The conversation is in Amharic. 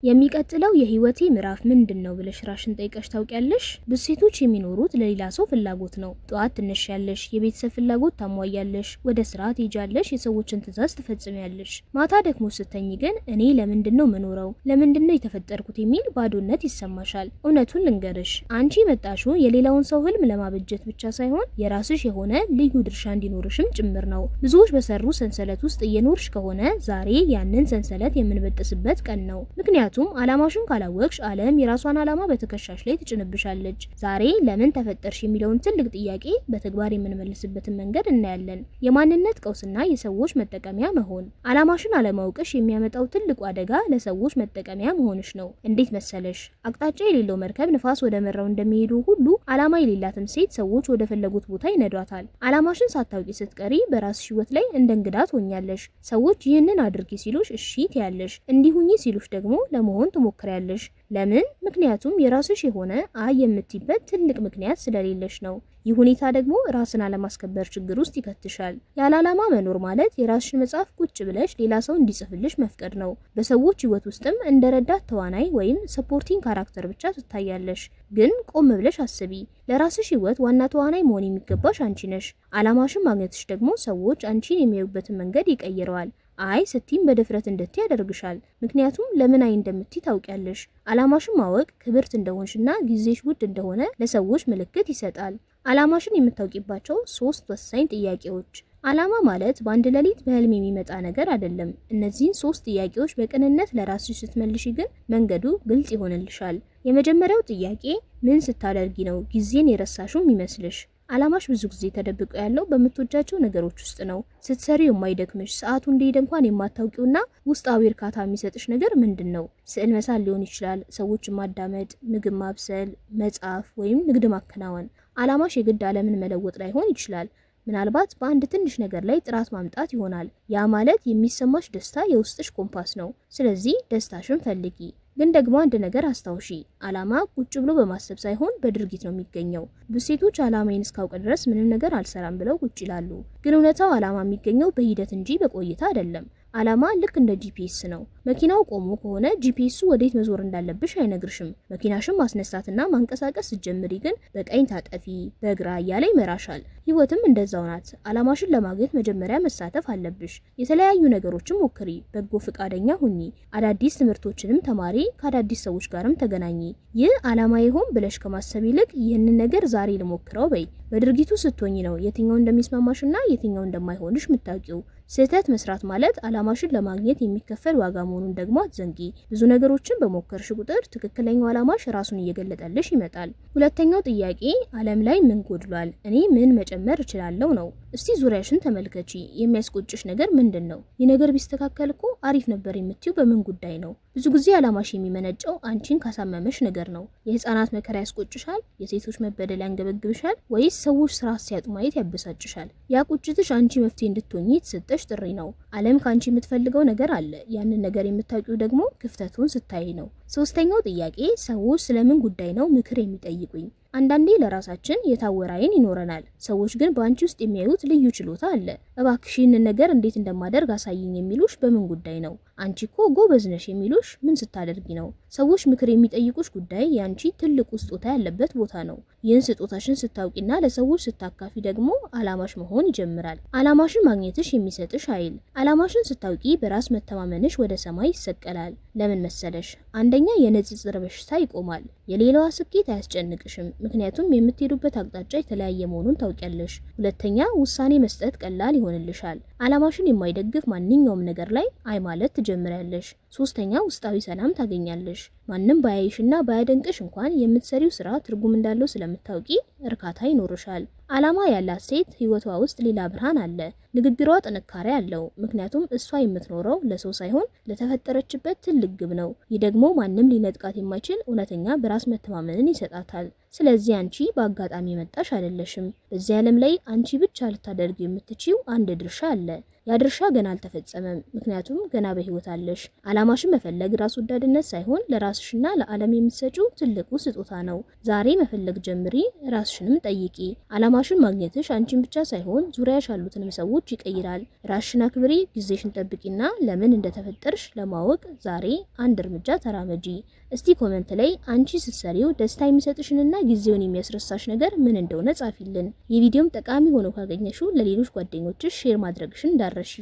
የሚቀጥለው የህይወቴ ምዕራፍ ምንድን ነው ብለሽ ራስሽን ጠይቀሽ ታውቂያለሽ? ብዙ ሴቶች የሚኖሩት ለሌላ ሰው ፍላጎት ነው። ጠዋት ትነሻለሽ፣ የቤተሰብ ፍላጎት ታሟያለሽ፣ ወደ ስራ ትሄጃለሽ፣ የሰዎችን ትዕዛዝ ትፈጽሚያለሽ። ማታ ደግሞ ስትተኚ ግን እኔ ለምንድን ነው የምኖረው? ለምንድን ነው የተፈጠርኩት? የሚል ባዶነት ይሰማሻል። እውነቱን ልንገርሽ፣ አንቺ የመጣሽው የሌላውን ሰው ህልም ለማበጀት ብቻ ሳይሆን የራስሽ የሆነ ልዩ ድርሻ እንዲኖርሽም ጭምር ነው። ብዙዎች በሰሩ ሰንሰለት ውስጥ እየኖርሽ ከሆነ ዛሬ ያንን ሰንሰለት የምንበጥስበት ቀን ነው። ምክንያቱም ዓላማሽን ካላወቅሽ ዓለም የራሷን ዓላማ በትከሻሽ ላይ ትጭንብሻለች። ዛሬ ለምን ተፈጠርሽ የሚለውን ትልቅ ጥያቄ በተግባር የምንመልስበትን መንገድ እናያለን። የማንነት ቀውስና የሰዎች መጠቀሚያ መሆን። ዓላማሽን አለማወቅሽ የሚያመጣው ትልቁ አደጋ ለሰዎች መጠቀሚያ መሆንሽ ነው። እንዴት መሰለሽ? አቅጣጫ የሌለው መርከብ ንፋስ ወደ መራው እንደሚሄዱ ሁሉ ዓላማ የሌላትም ሴት ሰዎች ወደ ፈለጉት ቦታ ይነዷታል። ዓላማሽን ሳታውቂ ስትቀሪ በራስሽ ሕይወት ላይ እንደ እንግዳ ትሆኛለሽ። ሰዎች ይህንን አድርጊ ሲሉሽ እሺ ትያለሽ፣ እንዲህ ሁኚ ሲሉሽ ደግሞ ለመሆን ትሞክሪያለሽ። ለምን? ምክንያቱም የራስሽ የሆነ አይ የምትይበት ትልቅ ምክንያት ስለሌለሽ ነው። ይህ ሁኔታ ደግሞ ራስን አለማስከበር ችግር ውስጥ ይከትሻል። ያለ ዓላማ መኖር ማለት የራስሽን መጽሐፍ ቁጭ ብለሽ ሌላ ሰው እንዲጽፍልሽ መፍቀድ ነው። በሰዎች ሕይወት ውስጥም እንደ ረዳት ተዋናይ ወይም supporting character ብቻ ትታያለሽ። ግን ቆም ብለሽ አስቢ። ለራስሽ ሕይወት ዋና ተዋናይ መሆን የሚገባሽ አንቺ ነሽ። ዓላማሽን ማግኘትሽ ደግሞ ሰዎች አንቺን የሚያዩበትን መንገድ ይቀይረዋል። አይ ስትይም በድፍረት እንድትይ ያደርግሻል። ምክንያቱም ለምን አይ እንደምትይ ታውቂያለሽ። ዓላማሽን ማወቅ ክብርት እንደሆንሽና ጊዜሽ ውድ እንደሆነ ለሰዎች ምልክት ይሰጣል። ዓላማሽን የምታውቂባቸው ሶስት ወሳኝ ጥያቄዎች። ዓላማ ማለት በአንድ ሌሊት በህልም የሚመጣ ነገር አይደለም። እነዚህን ሶስት ጥያቄዎች በቅንነት ለራስሽ ስትመልሺ ግን መንገዱ ግልጽ ይሆንልሻል። የመጀመሪያው ጥያቄ፣ ምን ስታደርጊ ነው ጊዜን የረሳሽው የሚመስልሽ? ዓላማሽ ብዙ ጊዜ ተደብቆ ያለው በምትወጃቸው ነገሮች ውስጥ ነው። ስትሰሪው የማይደክምሽ፣ ሰዓቱ እንደሄደ እንኳን የማታውቂውና ውስጣዊ እርካታ የሚሰጥሽ ነገር ምንድን ነው? ስዕል መሳል ሊሆን ይችላል፣ ሰዎችን ማዳመጥ፣ ምግብ ማብሰል፣ መጻፍ ወይም ንግድ ማከናወን። ዓላማሽ የግድ ዓለምን መለወጥ ላይሆን ይችላል። ምናልባት በአንድ ትንሽ ነገር ላይ ጥራት ማምጣት ይሆናል። ያ ማለት የሚሰማሽ ደስታ የውስጥሽ ኮምፓስ ነው። ስለዚህ ደስታሽን ፈልጊ። ግን ደግሞ አንድ ነገር አስታውሺ፣ ዓላማ ቁጭ ብሎ በማሰብ ሳይሆን በድርጊት ነው የሚገኘው። ብዙ ሴቶች ዓላማዬን እስካውቅ ድረስ ምንም ነገር አልሰራም ብለው ቁጭ ይላሉ። ግን እውነታው ዓላማ የሚገኘው በሂደት እንጂ በቆይታ አይደለም። ዓላማ ልክ እንደ GPS ነው። መኪናው ቆሞ ከሆነ GPS ኡ ወዴት መዞር እንዳለብሽ አይነግርሽም። መኪናሽን ማስነሳትና ማንቀሳቀስ ስትጀምሪ ግን በቀኝ ታጠፊ፣ በግራ እያለ ይመራሻል። ህይወትም እንደዛው ናት። ዓላማሽን ለማግኘት መጀመሪያ መሳተፍ አለብሽ። የተለያዩ ነገሮችን ሞክሪ፣ በጎ ፈቃደኛ ሁኚ፣ አዳዲስ ትምህርቶችንም ተማሪ፣ ከአዳዲስ ሰዎች ጋርም ተገናኚ። ይህ ዓላማ ይሆን ብለሽ ከማሰብ ይልቅ ይህንን ነገር ዛሬ ልሞክረው በይ። በድርጊቱ ስትሆኚ ነው የትኛው እንደሚስማማሽና የትኛው እንደማይሆንሽ የምታውቂው። ስህተት መስራት ማለት ዓላማሽን ለማግኘት የሚከፈል ዋጋ መሆኑን ደግሞ አትዘንጊ። ብዙ ነገሮችን በሞከርሽ ቁጥር ትክክለኛው ዓላማሽ ራሱን እየገለጠልሽ ይመጣል። ሁለተኛው ጥያቄ፣ ዓለም ላይ ምን ጎድሏል? እኔ ምን መጨመር እችላለሁ ነው። እስቲ ዙሪያሽን ተመልከቺ። የሚያስቆጭሽ ነገር ምንድን ነው? ይህ ነገር ቢስተካከል እኮ አሪፍ ነበር የምትይው በምን ጉዳይ ነው? ብዙ ጊዜ ዓላማሽ የሚመነጨው አንቺን ካሳመመሽ ነገር ነው። የህፃናት መከራ ያስቆጭሻል? የሴቶች መበደል ያንገበግብሻል? ወይስ ሰዎች ስራ ሲያጡ ማየት ያበሳጭሻል? ያ ቁጭትሽ አንቺ መፍትሄ እንድትሆኚ የተሰጠሽ ጥሪ ነው። ዓለም ከአንቺ የምትፈልገው ነገር አለ። ያንን ነገር የምታውቂው ደግሞ ክፍተቱን ስታይ ነው። ሶስተኛው ጥያቄ፣ ሰዎች ስለምን ጉዳይ ነው ምክር የሚጠይቁኝ? አንዳንዴ ለራሳችን የታወረ ዓይን ይኖረናል። ሰዎች ግን በአንቺ ውስጥ የሚያዩት ልዩ ችሎታ አለ። እባክሽ ይህንን ነገር እንዴት እንደማደርግ አሳይኝ የሚሉሽ በምን ጉዳይ ነው? አንቺ እኮ ጎበዝ ነሽ የሚሉሽ ምን ስታደርጊ ነው? ሰዎች ምክር የሚጠይቁሽ ጉዳይ የአንቺ ትልቁ ስጦታ ያለበት ቦታ ነው። ይህን ስጦታሽን ስታውቂና ለሰዎች ስታካፊ ደግሞ ዓላማሽ መሆን ይጀምራል። ዓላማሽን ማግኘትሽ የሚሰጥሽ ኃይል። ዓላማሽን ስታውቂ በራስ መተማመንሽ ወደ ሰማይ ይሰቀላል። ለምን መሰለሽ? አንደኛ፣ የንጽጽር በሽታ ይቆማል። የሌላዋ ስኬት አያስጨንቅሽም፣ ምክንያቱም የምትሄዱበት አቅጣጫ የተለያየ መሆኑን ታውቂያለሽ። ሁለተኛ፣ ውሳኔ መስጠት ቀላል ይሆንልሻል። ዓላማሽን የማይደግፍ ማንኛውም ነገር ላይ አይ ማለት ትጀምሪያለሽ። ሶስተኛ፣ ውስጣዊ ሰላም ታገኛለሽ። ማንም ባያይሽና ባያደንቅሽ እንኳን የምትሰሪው ስራ ትርጉም እንዳለው ስለምታውቂ እርካታ ይኖርሻል። ዓላማ ያላት ሴት ህይወቷ ውስጥ ሌላ ብርሃን አለ። ንግግሯ ጥንካሬ አለው፣ ምክንያቱም እሷ የምትኖረው ለሰው ሳይሆን ለተፈጠረችበት ትልቅ ግብ ነው። ይህ ደግሞ ማንም ሊነጥቃት የማይችል እውነተኛ በራስ መተማመንን ይሰጣታል። ስለዚህ አንቺ በአጋጣሚ የመጣሽ አይደለሽም። በዚህ ዓለም ላይ አንቺ ብቻ ልታደርጊው የምትችይው አንድ ድርሻ አለ። ያ ድርሻ ገና አልተፈጸመም፣ ምክንያቱም ገና በህይወት አለሽ። አላማሽን መፈለግ ራስ ወዳድነት ሳይሆን ለራስሽና ለዓለም የምትሰጪው ትልቁ ስጦታ ነው። ዛሬ መፈለግ ጀምሪ፣ ራስሽንም ጠይቂ። አላማሽን ማግኘትሽ አንቺን ብቻ ሳይሆን ዙሪያሽ ያሉትንም ሰዎች ይቀይራል። ራስሽን አክብሪ፣ ጊዜሽን ጠብቂና ለምን እንደተፈጠርሽ ለማወቅ ዛሬ አንድ እርምጃ ተራመጂ። እስቲ comment ላይ አንቺ ስትሰሪው ደስታ የሚሰጥሽንና ጊዜውን የሚያስረሳሽ ነገር ምን እንደሆነ ጻፊልን። የቪዲዮም ጠቃሚ ሆኖ ካገኘሽው ለሌሎች ጓደኞችሽ share ማድረግሽን እንዳትረሺ።